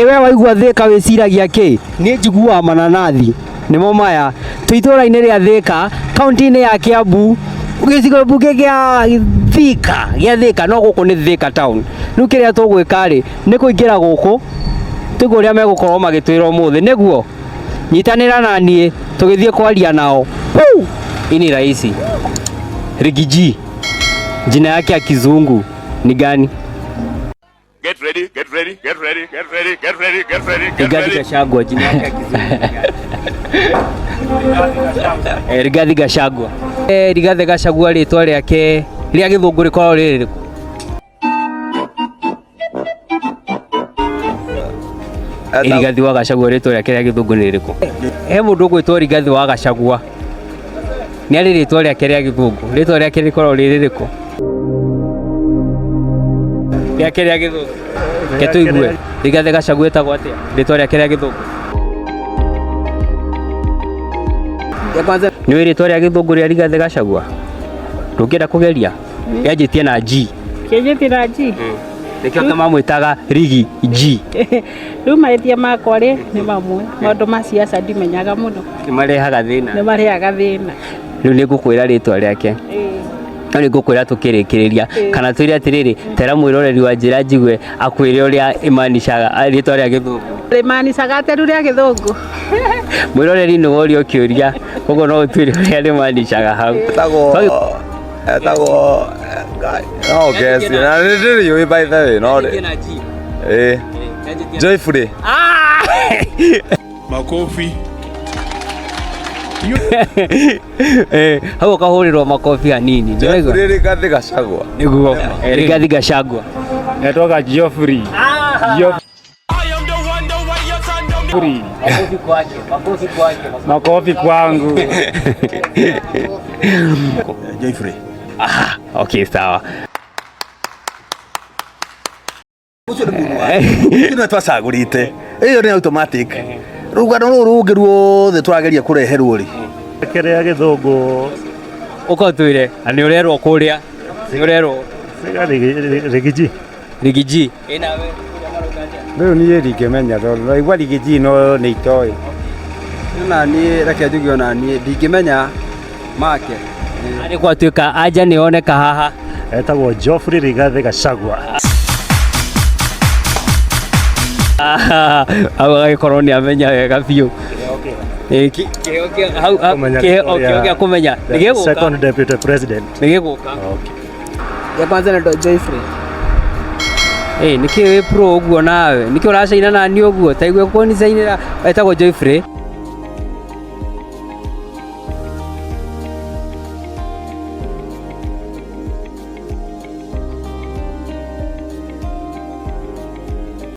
We waigua Thika wĩciragia kĩ? Niĩ njiguaga mananathi nĩmo maya. Twĩ itũra-inĩ rĩa Thika, kaũntĩ-inĩ ya Kiambu, gĩcigo mbunge gĩa Thika, gĩa Thika no gũkũ nĩ Thika town. Rĩu kĩrĩa tũgwĩka rĩ, nĩ kũingĩra gũkũ tũigue ũrĩa megũkorwo magĩtwĩra ũmũthĩ, nĩguo? Nyitanĩra na niĩ tũgĩthiĩ kwaria nao. Huu! Hii ni rahisi. Riggy G, jina yake ya kizungu ni gani? Get ready, get ready, get ready, get ready, get ready, get ready, get Rigathi ready. Gachagua, jina yake ya kizungu ni gani? Rigathi Gachagua. Rigathi Gachagua rĩtwa rĩake rĩa gĩthũngũ rĩkoragwo rĩrĩ rĩrĩkũ? Rigathi wa Gachagua rĩtwa rĩake rĩa gĩthũngũ nĩ rĩrĩkũ? He mũndũ ũgwĩtwo Rigathi wa Gachagua. Nĩ arĩ rĩtwa rĩake rĩa gĩthũngũ. Rĩtwa rĩake rĩkoragwo rĩ rĩrĩkũ? Rĩake rĩa gĩthũngũ. Reke tũigue. Rigathi Gachagua etagwo atĩa? Rĩtwa rĩake rĩa gĩthũngũ. Nĩ ũĩ rĩtwa rĩa gĩthũngũ rĩa Rigathi Gachagua? Ndũngĩenda kũgeria? Rĩanjĩtie na G. Kĩanjĩtie na G. Nĩkĩo angĩ mamwĩtaga Rigi G. Rĩu mahĩtia makwa rĩ nĩ mamwe, maũndũ ma siasa ndimenyaga mũno. Nĩ marehaga thĩna. Nĩ marehaga thĩna. Rĩu nĩ ngũkwĩra rĩtwa rĩake. No nĩ ngũkwĩra tũkĩrĩkĩrĩria kana twĩre atĩrĩrĩ, tera mwĩroreri wa njĩra njigue akwĩre ũrĩa ĩmanicaga rĩtwa rĩa gĩthũngũ. Rĩmanicaga atĩa rĩu rĩa gĩthũngũ? Mwĩroreri nĩ worio kĩũria, koguo no ũtwĩre ũrĩa rĩmanicaga hau. Etagwo etagwo no guess na nĩ ndĩrĩũĩ by the way no ĩ Joyfully. Makofi. Hau ũkahũrĩrwo makobi hanini. Nĩwaigua? Joyfully Rigathi Gachagua. Nĩguo. Rigathi Gachagua. Etagwo Geoffrey. Geoffrey. Makofi kwake, makofi kwake. Makofi kwangu. Joyfully. Aha, okay, sawa. Ũcio nĩ mũndũ wa ũcio nĩwe twacagũrĩte ĩyo nĩ automatic rũgano rũrũ rũngĩ ruothe tũrageria kũreherwo rĩ Kĩrĩa gĩthũngũ Ũka ũtwĩre, na nĩ ũrerwo kũrĩa. Nĩ ũrerwo Riggy G. Riggy G. Rĩu niĩ ndingĩmenya tondũ ndaigua Riggy G no nĩ itoĩ. Na niĩ reke njuge ona niĩ ndingĩmenya make. Arĩ gwatuĩka anja nĩ yoneka haha. Etagwo Geoffrey Rigathi Gachagua. Hau agagĩkorwo nĩ amenya wega biũ. Kĩheo kĩa hau Kũmenya kĩheo rĩtwa kĩheo gĩa kũmenya nĩ gĩgũka. Second Deputy President. Nĩ gĩgũka. Okay. Ya kwanza naitwa Joyfrey. Nĩkĩ wĩ pro ũguo nawe? Nĩkĩ ũracaina nani ũguo? Ta igue kũnicainĩra etagwo Joyfrey.